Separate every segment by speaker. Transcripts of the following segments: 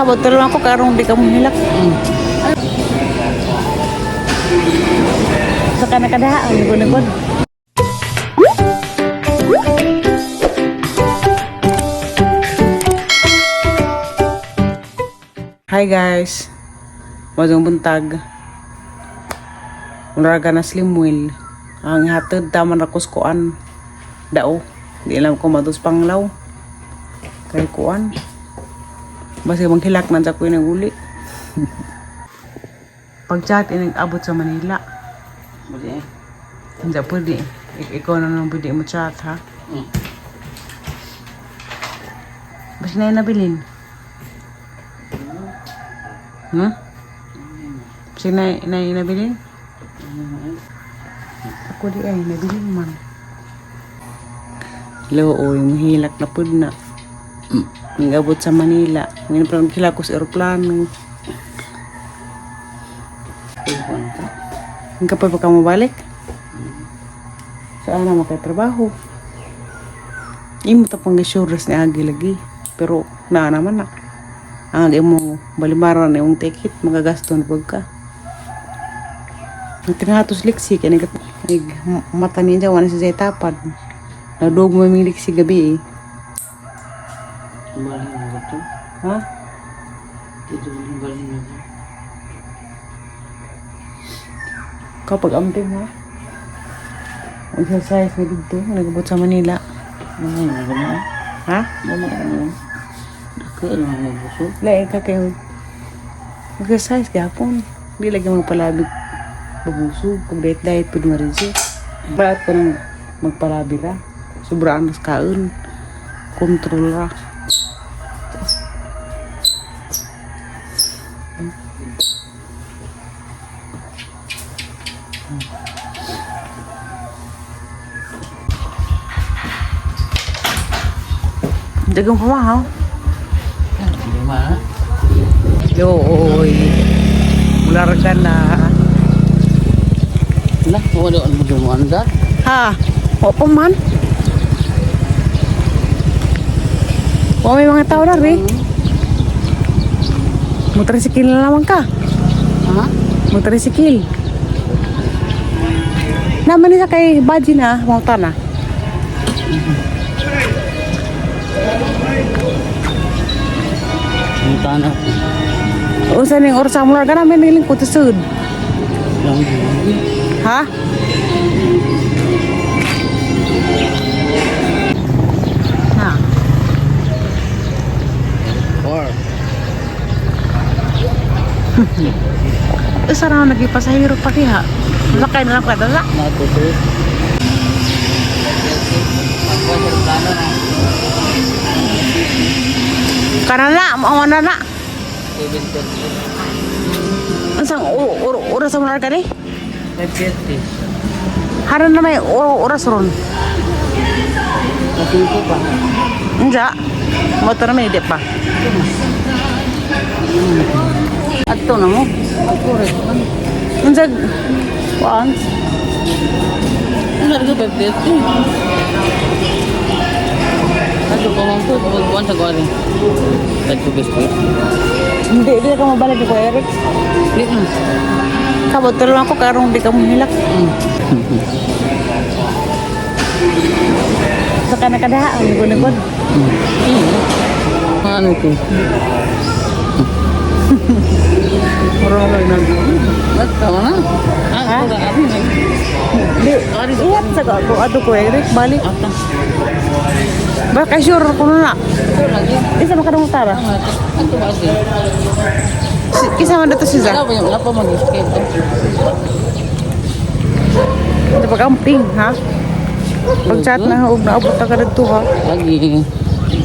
Speaker 1: Kabot lang ako karong di ka mo hilak. Sa ka nakadaha ang gud. Hi guys. Maayong buntag. Unraga na slim wheel. Ang hatid taman ra ko kuan. Dao. Di alam ko matos panglaw. Kay kuan. Basta manghilak na sa ko uli. Pag chat inag-abot sa Manila.
Speaker 2: Pwede eh.
Speaker 1: Hindi pwede. Ikaw na naman pwede mo chat ha. Basta na yung nabilin. Basta na yung nabilin? Ako di ay nabilin man. Hello, oy, mahilak na pud na. Nag-abot sa Manila. Ngayon pa lang ko sa aeroplano.
Speaker 2: Telephone ka.
Speaker 1: Ang kapag ka mabalik? Saan na makatrabaho? Imo ta pang insurance ni Agi lagi. Pero naa naman na. Ang imo balimaran na imong ticket, magagasto na pag ka. Ang tinatos liksi kay nag mata niya wala siya tapad. Nadug mo yung liksi gabi eh.
Speaker 2: Balhin na ba ito?
Speaker 1: Ha?
Speaker 2: Dito balhin na ba?
Speaker 1: Kapag amping ha? Exercise na dito, nagabot sa Manila.
Speaker 2: Ano na ba na?
Speaker 1: Ha?
Speaker 2: Wala ano. Dako lang ang busog.
Speaker 1: Lain ka kayo. Exercise gapon. Hindi lagi magpalabi babusog. Kung diet diet pud nga rin siya. Ba't ka nang magpalabi ra? Sobrang mas kaon. Control ra. Dagang pamahaw.
Speaker 2: Hindi ma.
Speaker 1: Yoy. Mularga na.
Speaker 2: Wala, wala ang mo andar.
Speaker 1: Ha? Opo man. O may mga tao na rin. Motrisikil na naman ka.
Speaker 2: Ha?
Speaker 1: Motrisikil. Naman isa kay Baji na, mauta na.
Speaker 2: Ang tanap.
Speaker 1: Unsa ning oras mo larga namin niling kutusud.
Speaker 2: Lang.
Speaker 1: Ha? Ha?
Speaker 2: Four.
Speaker 1: Isa na nagipasahiro pa kiha. Lakay na lang ka dala.
Speaker 2: Natuto.
Speaker 1: Kana na, mao na na.
Speaker 2: 7:30.
Speaker 1: Unsang oras mo larga ni?
Speaker 2: 5:30.
Speaker 1: Haran na may oras ron.
Speaker 2: Kasing ko pa.
Speaker 1: Unsa? Motor na may di pa.
Speaker 2: Ato na mo. Ako rin.
Speaker 1: Unsa? Kuan?
Speaker 2: Ano ko 5:30? Ato ko mong ko kuan sa kuan. Tagtubis ko.
Speaker 1: Hindi di ka mabalik ni Kuya Eric.
Speaker 2: Di na.
Speaker 1: Kabot lang ako karong di ka mohilak. Sa ka nakadaha ang gud.
Speaker 2: Ano ko?
Speaker 1: Murag lang nag.
Speaker 2: Ba't tama na? Ah,
Speaker 1: Ha?
Speaker 2: ako ka ari.
Speaker 1: Di, ingat sa ko ako ato Kuya Eric balik.
Speaker 2: Ata.
Speaker 1: Baka sure ko na.
Speaker 2: Ito lagi.
Speaker 1: Isa man kadong tara.
Speaker 2: Tama ito. Ato ba siya?
Speaker 1: Isa man dato siya.
Speaker 2: Wala pa yung wala pa mag-skate.
Speaker 1: Ito pag amping ha. Pag chat na og naabot na ka dito ha.
Speaker 2: Lagi.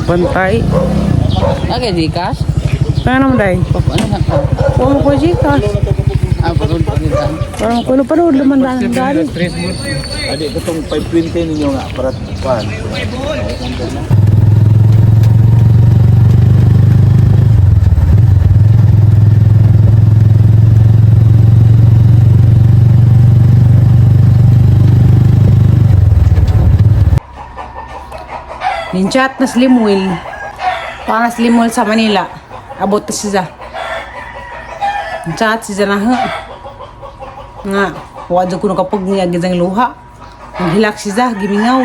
Speaker 1: Bantay.
Speaker 2: Lagi di kas.
Speaker 1: Ano naman day?
Speaker 2: Ano na ka?
Speaker 1: Huwag mo ko Gcash.
Speaker 2: Ah, parod pa rin.
Speaker 1: Parang kulo pa roon naman lang dali.
Speaker 3: Adi ko tong 520 ninyo nga para kuan.
Speaker 1: Ninchat na slim wheel. Para slim wheel sa Manila. Abot ta siya. Chat siya na ha. Nga, wa jud ko nakapag niya gizang luha. Maghilak siya, gimingaw.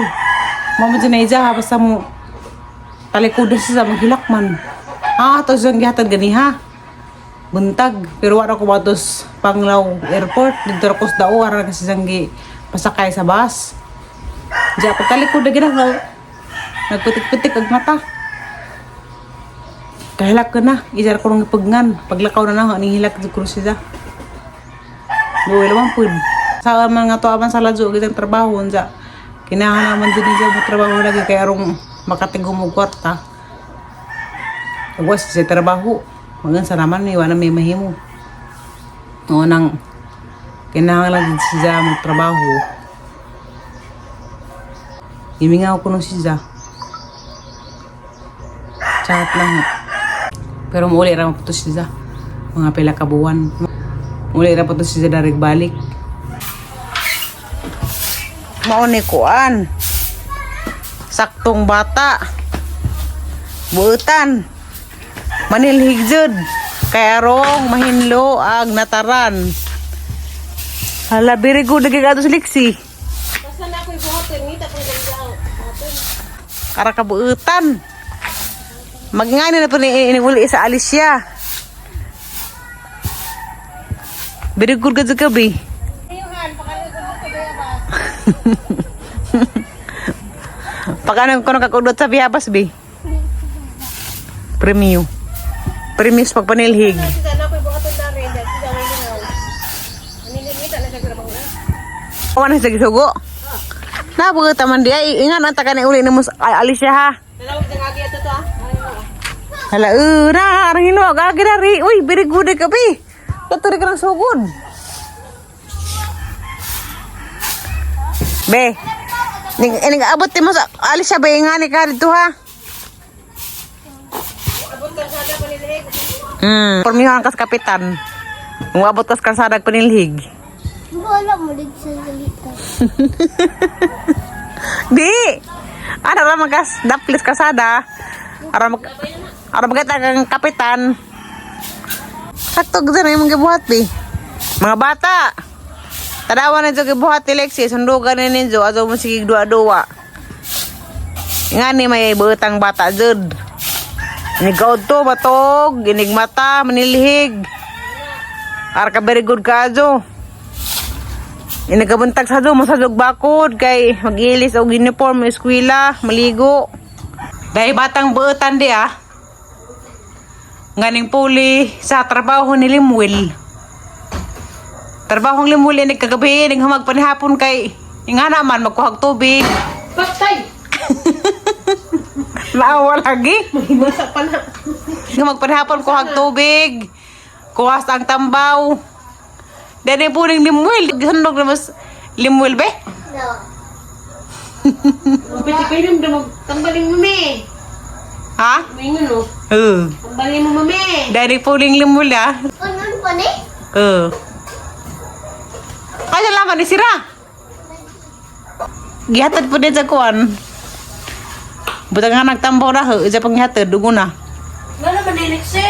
Speaker 1: Mamo dyan na ija, basta mo talikod na siya, maghilak man. Ah, to siyang gihatag ganiha. Buntag, pero wala ko batos Panglao Airport. Dito ako sa dao, ara kasi siyang gi pasakay sa bus. Diya, pagtalikod na ginagaw. Nagputik-putik ang mata. Kahilak ka na. Ijar ko nung ipagnan. Paglakaw na na, aning hilak ko siya. Buwi lamang pud. Sa mga to aman sa ladyo, gitang trabaho, unsa. Kinahan naman din niya mo trabaho lagi kay arong makatigom og kwarta. Ugwas sa trabaho. Magan sa naman ni wala may mahimo. Oo nang kinahanglan din siya magtrabaho. Gimingaw ko nung siya. Chat lang. Pero muli ra po to siya. Mga pila ka buwan. Muli ra po to siya darig balik. Mao ni kuan. Saktong bata. Buutan. Manilhig jud. Kay arong mahinlo ag nataran. Hala, very good lagi ka sa liksi.
Speaker 4: Basta na ako'y buhaton, ngita kong ganda.
Speaker 1: Kara kabuutan. Magngani na po ni iniuli sa Alicia. Very good ka jud ka, bi.
Speaker 4: Ayuhan, pakalikod ko ba?
Speaker 1: Pag ano ko nakakudot sa biyabas, bi. Premium. Premium sa pagpanilhig.
Speaker 4: Sisa na ako'y buhaton na rin, dahil sisa may lingaw. Manilingita na siya grabaho.
Speaker 1: Awan na sa gisugo. Nabugot man di ay ingan ang taka ni uli ni mo sa Alicia ha.
Speaker 4: Dalawag ng agi ato to ah.
Speaker 1: Hala, na, arang hinuag, agi na ri. Uy, very good ka, bi. Katuri ka ng sugod. Be, ning, ning abot ti mo sa Alicia, be, nga ni ka dito ha. Pormihan kas kapitan. Umabot kas kalsada panilhig.
Speaker 5: Wala mo rin sa salita.
Speaker 1: Di! Ano ra man kas daplis kasada. Ara mag ara magkita kang kapitan. Sakto gud na imong gibuhat bi. Mga bata. Tadawa na jud gibuhat ni Lexi, sundugan ni ninyo ato mo sige duwa-duwa. Ngani may butang bata jud. Inigaw to, batog, inig mata, manilhig. Ara ka very good kajo. Inagabuntag sa do, masadog bakod kay magilis og uniform eskwela, maligo. Dahil batang buutan di ah. Nganing puli sa trabaho ni Limuel. Trabahong Limuel ni kagabi ning humag panihapon kay nga naman magkuhag tubig.
Speaker 4: Patay!
Speaker 1: Laawa lagi.
Speaker 4: Mahimasa pa na.
Speaker 1: Humag panihapon kuhag tubig. Kuhas ang tambaw. Dahil po ning Limuel, gisundog na mas Limuel be?
Speaker 5: No.
Speaker 4: Pwede kayo nung damog. Tambalin mo, me.
Speaker 1: Ha?
Speaker 4: May no.
Speaker 1: Oo.
Speaker 4: Tambalin mo, mame.
Speaker 1: Dari puling limula.
Speaker 5: Ano pa ni?
Speaker 1: Oo. Kaya laman ni sira. Gihatod po din sa kuan. Butang nga nagtambaw na ho, isa pang gihatod, dugo na.
Speaker 4: Wala naman nilikse.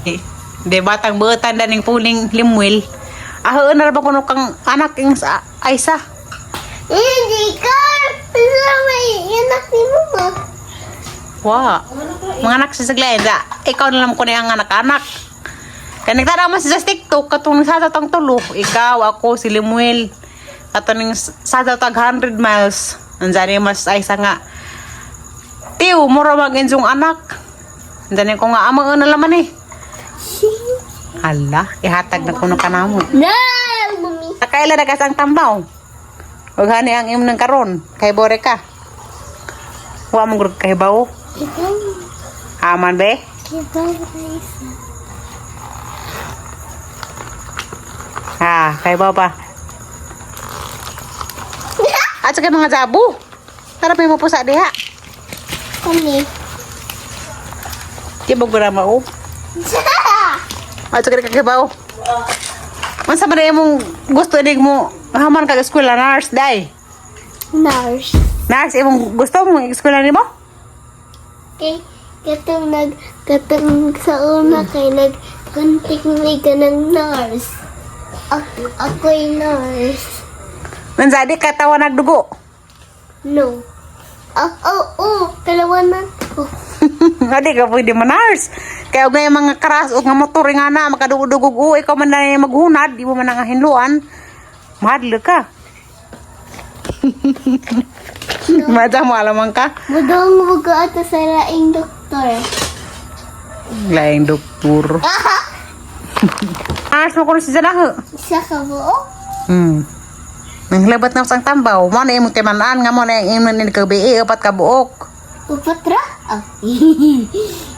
Speaker 1: Eh, di batang buutan na ning puling limuel. Aho na ra ba kuno kang anak ing sa Aisa?
Speaker 5: Hindi ka. Wala may anak ni mama.
Speaker 1: Wa. Mga anak sa saglayan, da. Ikaw na lang ko ang anak-anak. Kaya nagtanaw man siya sa TikTok, katong sa tatang tulo. Ikaw, ako, si Lemuel. Katong sa tatag 100 miles. Nandiyan yung mas ay nga. Tiw, mura mag insong anak. Nandiyan ko nga, amang na laman eh. Hala, ihatag na kuno ka namo.
Speaker 5: No, mami.
Speaker 1: Nakaila na kas ang tambaw. Huwag hani ang imong ng karon. Kay bore ka. Wa mong gurug kahibaw.
Speaker 5: Ikaw.
Speaker 1: Aman be.
Speaker 5: Ikaw isa.
Speaker 1: Ha, kahibaw pa. At saka mga jabo. Tara may mapusa diha.
Speaker 5: Kami.
Speaker 1: Di ba gura mao? At saka kahibaw. Mansa man imong gusto inig mo haman kag eskwela nurse day.
Speaker 5: Nurse.
Speaker 1: Nurse imong gusto mo eskwela nimo?
Speaker 5: Okay. Katong nag katong sa una kay nag kuntik ni ka ng nurse. Ako'y nurse.
Speaker 1: Nanzadi ka tawa nagdugo.
Speaker 5: No. Oh, oh, oh, dalawa na. Oh,
Speaker 1: Adi ka pwede manars. Kaya og nga yung mga karas o nga motor nga na makadugog-dugog o ikaw man na yung maghunad, di mo man ang hinluan. Mahadlo ka. Madam mo alamang ka.
Speaker 5: Mudong mo ko ato sa laing doktor.
Speaker 1: Laing doktor. Nars mo kuno si Janahe.
Speaker 5: Isa ka buo?
Speaker 1: Nanglabat na sang tambaw. Mo na imong timan-an nga mo na imong ni kabi upat ka buok.
Speaker 5: Upat ra? Ah.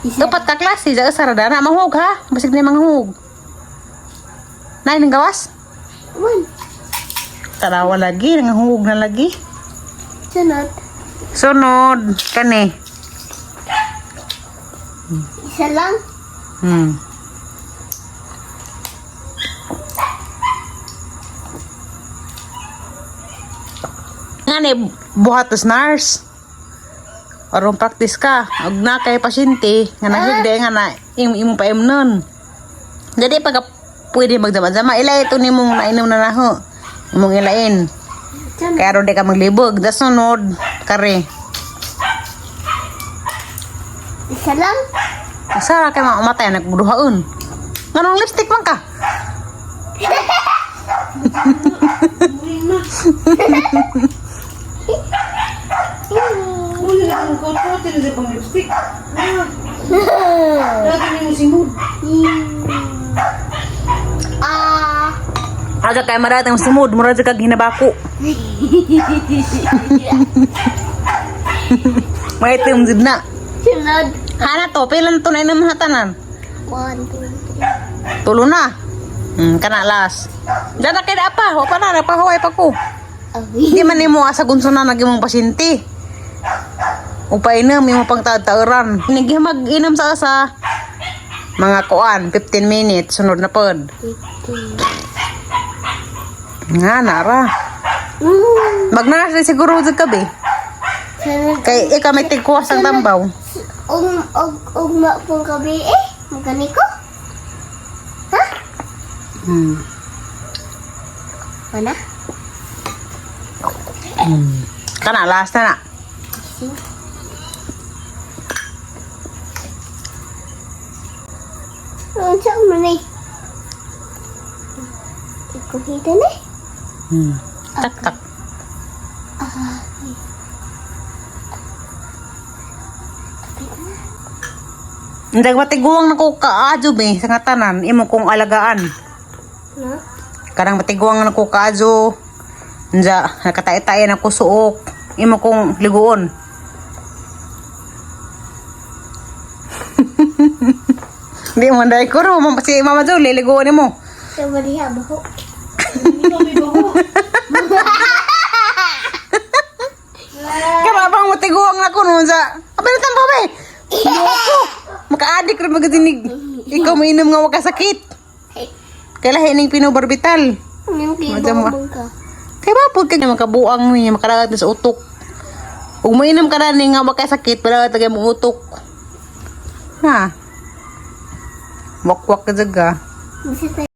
Speaker 5: Isa.
Speaker 1: Upat ka klase ja sa radana mahug ha. Basig na manghug. Nay ning gawas?
Speaker 5: One.
Speaker 1: Tarawa lagi, nangahug na lagi.
Speaker 5: Sunod.
Speaker 1: Sunod kani.
Speaker 5: Isa lang.
Speaker 1: Ngani buhat tas nurse. Aron practice ka. Og na kay pasyente nga nahigde nga na imo imo pa imnon. Jadi pag pwede magdama-dama ilay ito nimong nainom na naho. Imong ilain.
Speaker 5: Sunod.
Speaker 1: Kaya aron di ka maglibog. Das sunod kare.
Speaker 5: Isa lang.
Speaker 1: Asa kay mga umatay nagduhaon. Nganong lipstick man ka?
Speaker 5: Ah.
Speaker 1: Aga kay maratang sumud, mura jud kag hinabako. Maitim jud na.
Speaker 5: Sunod.
Speaker 1: Hana to, pila na to na inom hatanan?
Speaker 5: One, two, three.
Speaker 1: Tulo na. Kana las. Diyan na kay pa, wa pa na napahuway pa ko.
Speaker 5: Oh.
Speaker 1: Di man nimo asa gunso na naging mong pasyente. Upay na, may mo pang taod-taoran. Nagihimag inom sa asa. Mga kuan, 15 minutes, sunod na pod. Nga, nara. Magnaras na siguro jud ka be.
Speaker 5: Sunod.
Speaker 1: Kay ikaw may tigkuha sang tambaw.
Speaker 5: Og og og ma pong gabi eh. Magani ko. Ha? Wala?
Speaker 1: Kana last na na.
Speaker 5: Unsa man ni? Ikuhita ni.
Speaker 1: Tak tak. Hindi matiguang na ko kaadyo be sa nga tanan imo kong alagaan.
Speaker 5: No?
Speaker 1: Karang matiguang na ko kaadyo. Nja nakatae-tae na ko suok imo kong liguon. Di mo dai ko ro si Mama Jo liliguon nimo.
Speaker 5: Sa baliha ba ko?
Speaker 1: Kaya bang matiguang na ko noon sa... Abay na tambo be! Loko! Maka-addict rin magatinig. Ikaw mainom nga wakasakit. Kaya lahi ning pinobarbital.
Speaker 5: Anong
Speaker 1: Madam, ah.
Speaker 5: kibo ka?
Speaker 1: Kaya ba po kaya makabuang niya, makalagat na sa utok. Kung mainom ka na ni nga makasakit, pala tagay mong utok. Ha? Wakwak ka dyan ka.
Speaker 5: Bisa.